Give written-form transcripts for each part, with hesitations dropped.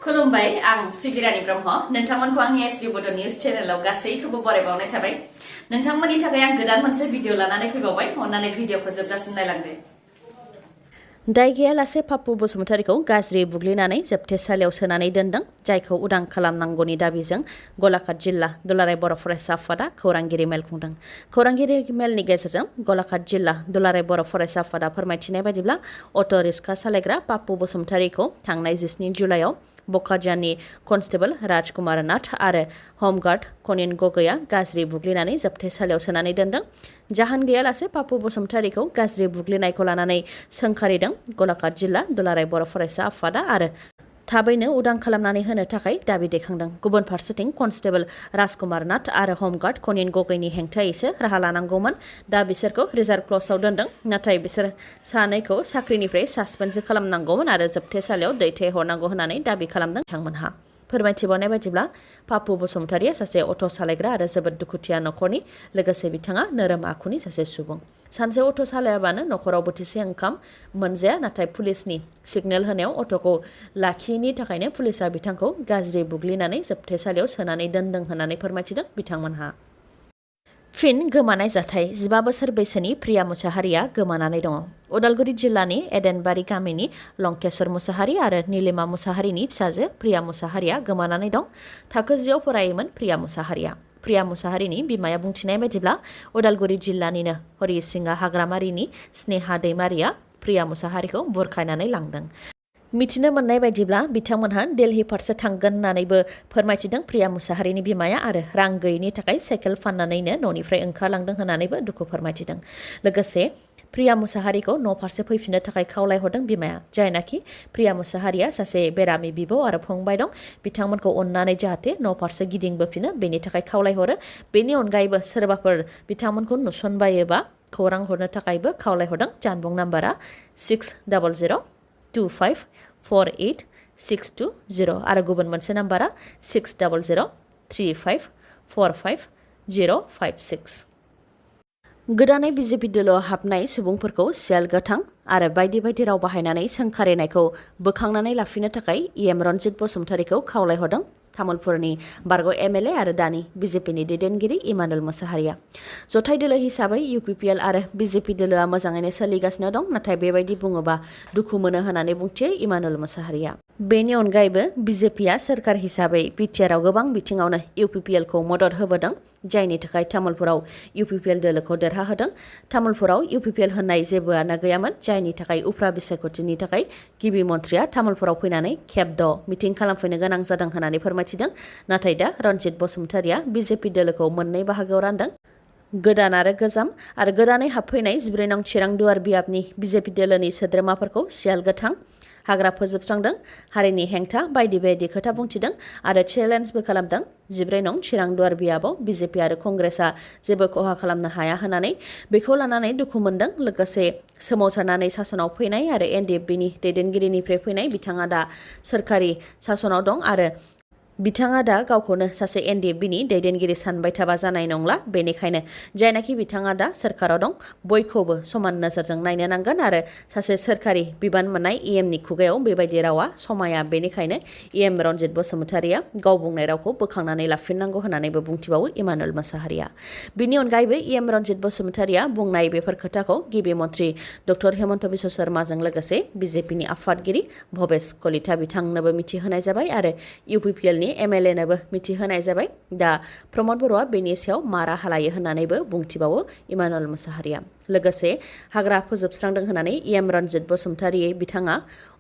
खुलुमबाय आं सिबिरानि ब्रह्म नोंथांमोनखौ आंनि एसबि बड' निउज चेनेलाव गासैखौबो बरायबावनाय थाबाय नोंथांमोननि थाखाय आं गोदान मोनसे भिडिअ लानानै फैबावबाय अन्नानै भिडिअखौ जोबजासिम नायलांदो दाय गैयालासे पाप्पु बसुमतारीखौ गाज्रि बुग्लिनानै जोबथेसालियाव सोनानै दोनदों जायखौ उदां खालामनांगौनि दाबिजों गलाघाट जिल्ला दुलाराय बर' फरायसा आफादा खौरांगिरि मेल खुंदों। खौरांगिरि मेलनि गेजेरजों गलाघाट जिल्ला दुलाराय बर' फरायसा आफादा फोरमायथिनाय बायदिब्ला अट' रिक्सा सालायग्रा पाप्पु बसुमतारीखौ थांनाय 17 जुलाइआव बकाजियानि कनस्टेबल राजकुमार नाथ आरो हमगार्ड कनिन गगैया गाज्रि बुग्लिनानै जोबथेसालियाव सोनानै दोनदों। जाहोन गैयालासे पाप्पु बसुमतारीखौ गाज्रि बुग्लिनायखौ लानानै सोंखारिदों गलाघाट जिल्ला दुलाराय बर' फरायसा आफादा आरो थाबैनो उदां खालामनानै होनो थाखाय दाबि दैखांदों। गुबुन फारसेथिं कनस्टेबल राजकुमार नाथ आरो हमगार्ड कनिन गगैनि हेंथायैसो राहा लानांगौमोन। दा बिसोरखौ रिजार्भ क्लजआव दोनदों, नाथाय बिसोर सानैखौ साख्रिनिफ्राय सासपेन्ड खालामनांगौमोन आरो जोबथेसालियाव दैथायहरनांगौ होननानै दाबि खालामदों बिथांमोनहा। फोरमायथिबावनाय बायदिब्ला पाप्पु बसुमतारीया सासे अट' सालायग्रा आरो जोबोद दुखुथिया नखरनि, लोगोसे बिथाङा नोरोम आखुनि सासे सुबुं। सानसे अट' सालायाबानो नखराव बोथिसे ओंखाम मोनजाया, नाथाय पुलिसनि सिगनेल होनायाव अट'खौ लाखियैनि थाखायनो पुलिसा बिथांखौ गाज्रि बुग्लिनानै जोबथेसालियाव सोनानै दोनदों होननानै फोरमायथिदों बिथांमोनहा। फिन गोमानाय जाथाय 15 बोसोर बैसोनि प्रिया मुसाहारिया गोमानानै दङ। उदालगुरि जिल्लानि एडेनबारि गामिनि लंकेश्वर मुसाहारि आरो नीलिमा मुसाहारिनि फिसाजो प्रिया मुसाहारिया गोमानानै दं। थाखो 10 आव फरायोमोन प्रिया मुसाहारिया। प्रिया मुसाहारिनि बिमाया बुंथिनाय बायदिब्ला उदालगुरि जिल्लानिनो हरिसिंगा हाग्रामारिनि स्नेहा दैमारिया प्रिया मुसाहारिखौ बुरखायनानै लांदों। मिथिनो मोननाय बायदिब्ला बिथांमोनहा दिल्ली फारसे थांगोन होननानैबो फोरमायथिदों प्रिया मुसाहारिनि बिमाया आरो रां गैयैनि थाखाय साइकेल फाननानैनो न'निफ्राय ओंखारलांदों होननानैबो दुखु फोरमायथिदों। लोगोसे प्रिया मुसाहारिखौ न' फारसे फैफिननो थाखाय खावलायहरदों बिमाया, जायनाखि प्रिया मुसाहारिया सासे बेरामि बिब' आरो फंबाय दं, बिथांमोनखौ अननानै जाहाथे न' फारसे गिदिंबोफिनो बेनि थाखाय खावलायहरो। बेनि अनगायैबो सोरबाफोर बिथांमोनखौ नुसनबायोबा खौरां हरनो थाखायबो खावलायहरदों। जानबुं नाम्बारा 6000254862 आरो गुबुन मोनसे नाम्बारा 6003545056। गोदानै बिजेपि दोलोआव हाबनाय सुबुंफोरखौ सियाल गोथां आरो बायदि बायदि राव बाहायनानै सोंखारिनायखौ बोखांनानै लाफिननो थाखाय इएम रनजित बसुमतारीखौ खावलायहरदों तामुलपुरनि बारग' एमएलए आरो दानि बिजेपिनि दैदेनगिरि इमानुल मुसाहारिया। जथाय दोलो हिसाबै इउपिपिएल आरो बिजेपि दोलोआ मोजाङैनो सोलिगासिनो दं, नाथाय बेबायदि बुङोबा दुखु मोनो होननानै बुंथियो इमानुल मुसाहारिया। बेनि अनगायैबो बिजेपिया सोरखार हिसाबै बिटिआरआव गोबां बिथिङावनो इउपिपिएलखौ मदद होबोदों, जायनि थाखाय तामुलपुराव इउपिपिएल दोलोखौ देरहाहोदों। तामुलपुराव इउपिपिएल होननाय जेबोआनो गैयामोन, जायनि थाखाय उफ्रा बिसायख'थिनि थाखाय गिबि मन्थ्रिया तामुलपुराव फैनानै खेब 6 मिटिं खालामफैनो गोनां जादों होननानै फोरमायथिदों। नाथाय दा रनजित बसुमतारीया बिजेपि दोलोखौ मोननै बाहागोआव रानदों, गोदान आरो गोजाम, आरो गोदानै हाबफैनाय 14 नं चिरां दुवार बियाबनि बिजेपि दोलोनि सोद्रोमाफोरखौ सियाल गोथां, हाग्रा फोजोबस्रांदों, हारिनि हेंथा बायदि बायदि खोथा बुंथिदों आरो चेलेन्जबो खालामदों। 14 नं चिरां दुवार बियाबाव बिजेपि आरो कंग्रेसआ जेबो खहा खालामनो हाया होननानै बेखौ लानानै दुखु मोनदों। लोगोसे सोमावसारनानै सासनाव फैनाय आरो एनडिएफबिनि दैदेनगिरिनिफ्राय फैनाय बिथाङा दा सोरखारि सासनाव दं आरो बिथाङा दा गावखौनो सासे एनडिएफबिनि दैदेनगिरि सानबाय थाबा जानाय नंला। बेनिखायनो जायनाखि बिथाङा दा सोरखाराव दं बयखौबो समान नोजोरजों नायनो नांगोन आरो सासे सोरखारि बिबान मोननाय इएमनि खुगायाव बेबायदि रावा समाया। बेनिखायनो इएम रनजित बसुमतारीया गाव बुंनाय रावखौ बोखांनानै लाफिननांगौ होननानैबो बुंथिबावो इमानुल मुसाहारिया। बिनि अनगायैबो इएम रनजित बसुमतारीया बुंनाय बेफोर खोथाखौ गिबि मन्थ्रि डक्टर हेमन्त बिश्व शर्माजों लोगोसे बिजेपिनि आफादगिरि भबेश कलिता बिथांनोबो मिथिहोनाय जाबाय आरो इउपिपिएलनि एमएलएनोबो मिथिहोनाय जाबाय। दा प्रमद बर'आ बेनि सायाव मा राहा लायो होननानैबो बुंथिबावो इमानुल मुसाहारिया। लोगोसे हाग्रा फोजोबस्रांदों होननानै इएम रनजित बसुमतारी बिथाङा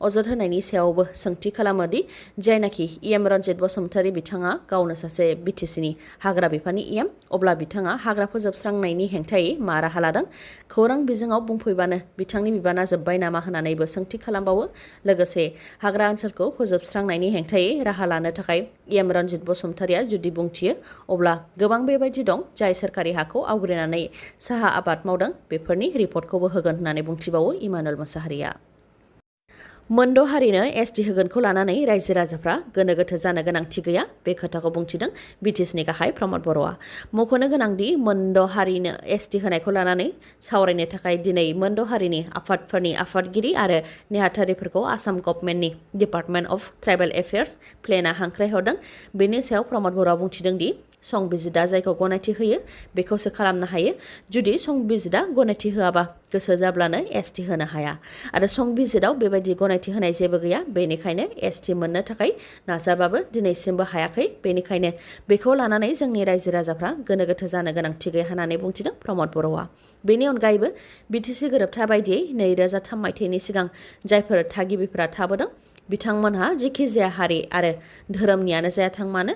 अजद होनायनि सायावबो सोंथि खालामोदि जायनाखि इएम रनजित बसुमतारी बिथाङा गावनो सासे बिटिसिनि हाग्रा बिफाननि इएम, अब्ला बिथाङा हाग्रा फोजोबस्रांनायनि हेंथायै मा राहा लादों? खौरां बिजोङाव बुंफैबानो बिथांनि बिबाना जोब्बाय नामा होननानैबो सोंथि खालामबावो। लोगोसे हाग्रा ओनसोलखौ फोजोबस्रांनायनि हेंथायै राहा लानो थाखाय इएम रनजित बसुमतारीया जुदि बुंथियो, अब्ला गोबां बेबायदि दं जाय सोरखारि हाखौ आवग्रिनानै साहा आबाद मावदों, बेफोरनि रिपर्टखौबो होगोन होननानै बुंथिबावो इमानुल मुसाहारिया। मोनद' हारिनो एसटि होगोनखौ लानानै रायजो राजाफ्रा गोनो गोथो जानो गोनांथि गैया बे खोथाखौ बुंथिदों बिटिसिनि गाहाय प्रमद बर'आ। मख'नो गोनांदि मोनद' हारिनो एसटि होनायखौ लानानै सावरायनो थाखाय दिनै मोनद' हारिनि आफादफोरनि आफादगिरि आरो नेहाथारिफोरखौ आसाम गभर्नमेन्टनि डिपार्टमेन्ट अफ ट्राइबेल एफेयार्स प्लेनआ हांख्रायहरदों। बेनि सायाव प्रमद बर'आ बुंथिदों दि संबिजिदा जायखौ गनायथि होयो बेखौसो खालामनो हायो। जुदि संबिजिदा गनायथि होआबा गोसो जाब्लानो एसटि होनो हाया आरो संबिजिदाव बेबायदि गनायथि होनाय जेबो गैया। बेनिखायनो एसटि मोननो थाखाय नाजाबाबो दिनैसिमबो हायाखै। बेनिखायनो बेखौ लानानै जोंनि रायजो राजाफ्रा गोनो गोथो जानो गोनांथि गैया होननानै बुंथिदों प्रमद बर'आ। बेनि अनगायैबो बिटिसि गोरोबथा बायदियै 2003 मायथाइनि सिगां जायफोर थागिबिफोरा थाबोदों बिथांमोनहा जेखि जाया हारि आरो धोरोमनियानो जायाथों मानो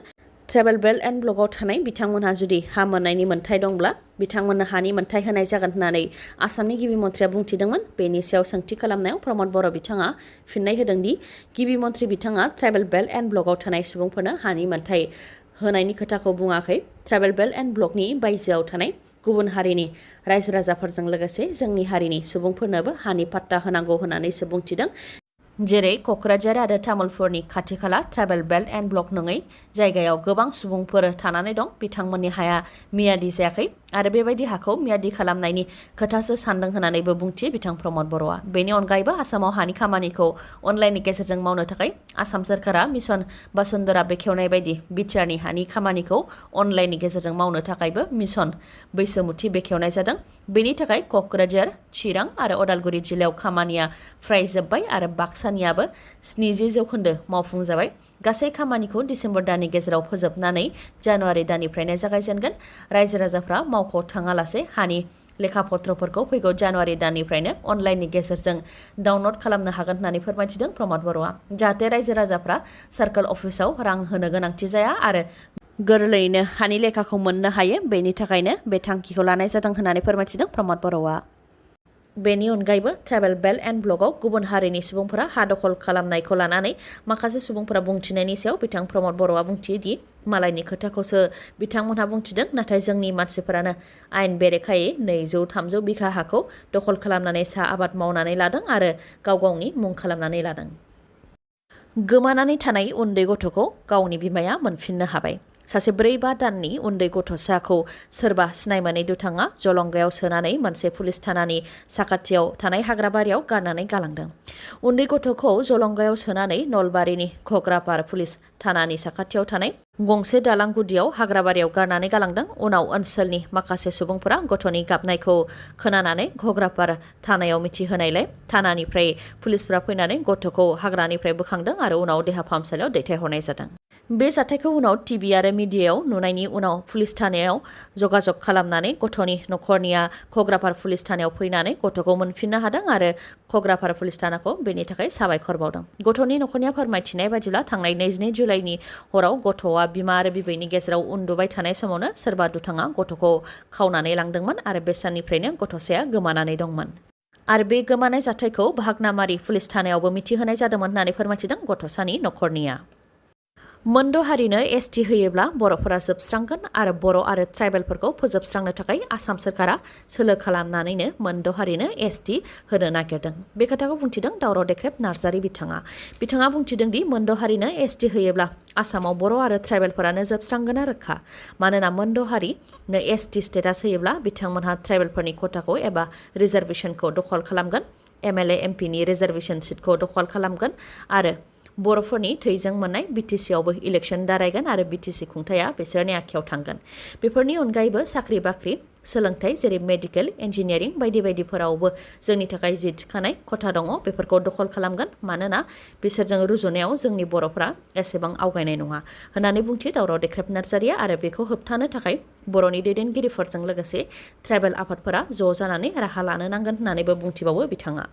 ट्राइबेल बेल्ट एन्ड ब्लकआव थानाय बिथांमोनहा जुदि हा मोननायनि मोन्थाय दंब्ला बिथांमोननो हानि मोन्थाय होनाय जागोन होननानै आसामनि गिबि मन्थ्रिया बुंथिदोंमोन। बेनि सायाव सोंथि खालामनायाव प्रमद बर' बिथाङा फिननाय होदों दि गिबि मन्थ्रि बिथाङा ट्राइबेल बेल्ट एन्ड ब्लकआव थानाय सुबुंफोरनो हानि मोन्थाय होनायनि खोथाखौ बुङाखै। ट्राइबेल बेल्ट एन्ड ब्लकनि बायजोआव थानाय गुबुन हारिनि रायजो राजाफोरजों लोगोसे जोंनि हारिनि सुबुंफोरनोबो हानि पाट्टा होनांगौ होननानैसो बुंथिदों। जेरै क'क्राझार आरो तामुलपुरनि खाथि खाला ट्राइबेल बेल्ट एन्ड ब्लक नङै जायगायाव गोबां सुबुंफोर थानानै दं। बिथांमोननि हाया मियादि जायाखै आरो बेबायदि हाखौ मियादि खालामनायनि खोथासो सानदों होननानैबो बुंथियो बिथां प्रमद बर'आ। बेनि अनगायैबो आसामाव हानि खामानिखौ अनलाइननि गेजेरजों मावनो थाखाय आसाम सोरखारा मिशन बासुन्धरा बेखेवनाय बायदि बिटिआरनि हानि खामानिखौ अनलाइननि गेजेरजों मावनो थाखायबो मिशन बैसोमुथि बेखेवनाय जादों। बेनि थाखाय क'क्राझार, चिरां आरो उदालगुरि जिल्लायाव खामानिया फ्राय जोब्बाय आरो बाक्सानियाबो 70% मावफुंजाबाय। गासै खामानिखौ डिसेम्बर दाननि गेजेराव फोजोबनानै जानुवारि दाननिफ्रायनो जागायजेनगोन। रायजो राजाफ्रा मावख'आव थाङालासे हानि लेखा पत्रफोरखौ फैगौ जानुवारि दाननिफ्रायनो अनलाइननि गेजेरजों डाउनलड खालामनो हागोन होननानै फोरमायथिदों प्रमद बर'आ। जाहाथे रायजो राजाफ्रा सार्कोल अफिसाव रां होनो गोनांथि जाया आरो गोरलैयैनो हानि लेखाखौ मोननो हायो। बेनि थाखायनो बे थांखिखौ लानाय जादों होननानै फोरमायथिदों प्रमद बर'आ। बेनि अनगायैबो ट्राइबेल बेल्ट एन्ड ब्लकआव गुबुन हारिनि सुबुंफोरा हा दखल खालामनायखौ लानानै माखासे सुबुंफोरा बुंथिनायनि सायाव बिथां प्रमद बर'आ बुंथियो दि मालायनि खोथाखौसो बिथांमोनहा बुंथिदों, नाथाय जोंनि मानसिफोरानो आयेन बेरेखायै 200-300 बिघा हाखौ दखल खालामनानै साहा आबाद मावनानै लादों आरो गाव गावनि मुं खालामनानै लादों। गोमानानै थानाय उन्दै गथ'खौ गावनि बिमाया मोनफिननो हाबाय। सासे 4-5 दाननि उन्दै गथ'साखौ सोरबा सिनाय मोनै दुथाङा जलंगायाव सोनानै मोनसे पुलिस थानानि साखाथियाव थानाय हाग्राबारियाव गारनानै गालांदों। उन्दै गथ'खौ जलंगायाव सोनानै नलबारिनि घग्रापार पुलिस थानानि साखाथियाव थानाय गंसे दालां गुदियाव हाग्राबारियाव गारनानै गालांदों। उनाव ओनसोलनि माखासे सुबुंफोरा गथ'नि गाबनायखौ खोनानानै घग्रापार थानायाव मिथिहोनायलाय थानानिफ्राय पुलिसफ्रा फैनानै गथ'खौ हाग्रानिफ्राय बोखांदों आरो उनाव देहा फाहामसालियाव दैथायहरनाय जादों। बे जाथायखौ उनाव टिभि आरो मिडियायाव नुनायनि उनाव पुलिस थानायाव जगाजग खालामनानै गथ'नि नखरनिया घग्रापार पुलिस थानायाव फैनानै गथ'खौ मोनफिननो हादों आरो घग्रापार पुलिस थानाखौ बेनि थाखाय साबायखर बावदों। गथ'नि नखरनिया फोरमायथिनाय बायदिब्ला थांनाय 22 जुलाइनि हराव गथ'आ बिमा आरो बिबैनि गेजेराव उन्दुबाय थानाय समावनो सोरबा दुथाङा गथ'खौ खावनानै लांदोंमोन आरो बे साननिफ्रायनो गथ'साया गोमानानै दंमोन। आरो बे गोमानाय जाथायखौ भागनामारि पुलिस थानायावबो मिथिहोनाय जादोंमोन होननानै फोरमायथिदों गथ'सानि नखरनिया। मोनद' हारिनो एसटि होयोब्ला बर'फोरा जोबस्रांगोन आरो बर' आरो ट्राइबेलफोरखौ फोजोबस्रांनो थाखाय आसाम सोरखारा सोलो खालामनानैनो मोनद' हारिनो एसटि होनो नागिरदों। बे खोथाखौ बुंथिदों दावराव देख्रेब नार्जारि बिथाङा बुंथिदों दि मोनद' हारिनो एसटि होयोब्ला आसामाव बर' आरो ट्राइबेलफोरानो जोबस्रांगोना रोखा। मानोना मोनद' हारिनो एसटि स्टेटास होयोब्ला बिथांमोनहा ट्राइबेलफोरनि खथाखौ एबा रिजार्भेसनखौ दखल खालामगोन, एमएलए एमपिनि रिजार्भेसन सिटखौ दखल खालामगोन आरो बर'फोरनि थैजों मोननाय बिटिसियावबो इलेक्सन दारायगोन आरो बिटिसि खुंथाया बिसोरनि आखायाव थांगोन। बेफोरनि अनगायैबो साख्रि बाख्रि, सोलोंथाइ जेरै मेडिकेल, इन्जिनियारिं बायदि बायदिफोरावबो जोंनि थाखाय जि थिखानाय खथा दङ बेफोरखौ दखल खालामगोन। मानोना बिसोरजों रुजुनायाव जोंनि बर'फ्रा एसेबां आवगायनाय नङा होननानै बुंथियो दावराव देख्रेब नार्जारिया आरो बेखौ होबथानो थाखाय बर'नि दैदेनगिरिफोरजों लोगोसे ट्राइबेल आफादफोरा ज' जानानै राहा लानो नांगोन होननानैबो बुंथिबावो बिथाङा।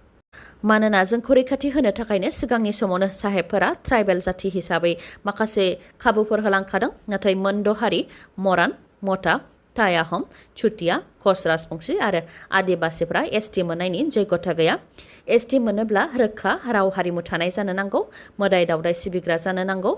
मानोना जोंखौ रैखाथि होनो थाखायनो सिगांनि समावनो साहेबफोरा ट्राइबेल जाथि हिसाबै माखासे खाबुफोर होलांखादों। नाथाय मोनद' हारि मरान, मटा, टाइ आहम, चुटिया, कच राजबंशी आरो आदिबासीफ्रा एसटि मोननायनि जग्यता गैया। एसटि मोनोब्ला रोखा राव हारिमु थानाय जानो नांगौ, मोदाय दावदाय सिबिग्रा जानो नांगौ,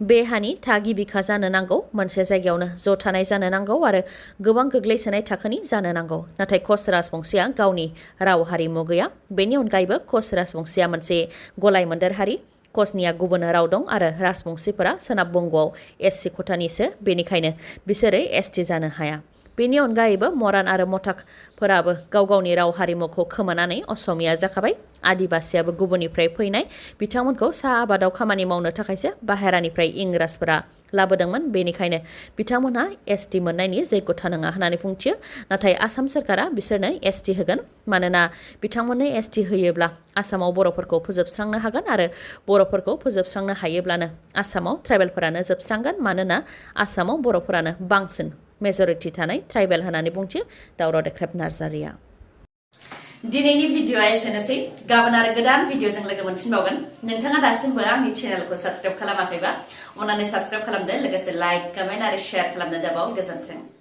बे हानि थागिबिखा जानो नांगौ, मोनसे जायगायावनो ज' थानाय जानो नांगौ आरो गोबां गोग्लैसोनाय थाखोनि जानो नांगौ। नाथाय कच राजबंशिया गावनि राव हारिमु गैया। बेनि अनगायैबो कच राजबंशिया मोनसे गलाय-मोनदेर हारि। कचनिया गुबुन राव दं आरो राजबंशिफोरा सोनाब बंग'आव एससि खथानिसो, बेनिखायनो बिसोरो एसटि जानो हाया। बेनि अनगायैबो मरान आरो मटाकफोराबो गाव गावनि राव हारिमुखौ खोमानानै असमिया जाखाबाय। आदिबासियाबो गुबुननिफ्राय फैनाय, बिथांमोनखौ साहा आबादाव खामानि मावनो थाखायसो बाहेरानिफ्राय इंराजफोरा लाबोदोंमोन, बेनिखायनो बिथांमोनहा एसटि मोननायनि जैगथा नङा होननानै बुंथियो। नाथाय आसाम सोरखारा बिसोरनो एसटि होगोन, मानोना बिथांमोननो एसटि होयोब्ला आसामाव बर'फोरखौ फोजोबस्रांनो हागोन आरो बर'फोरखौ फोजोबस्रांनो हायोब्लानो आसामाव ट्राइबेलफोरानो जोबस्रांगोन, मानोना आसामाव बर'फोरानो बांसिन मेजरिटि थानाय ट्राइबेल होननानै बुंथियो दावराव देख्रेब नार्जारिया। दिनैनि भिडिअ'आ एसेनोसै। गाबोन आरो गोदान भिडिअ'जों लोगो मोनफिनबावगोन। नोंथाङा दासिमबो आंनि चेनेलखौ साबस्क्राइब खालामाखैबा अन्नानै साबस्क्राइब खालामदो, लोगोसे लाइक, कमेन्ट आरो शेयार खालामनो दाबाव। गोजोन्थों।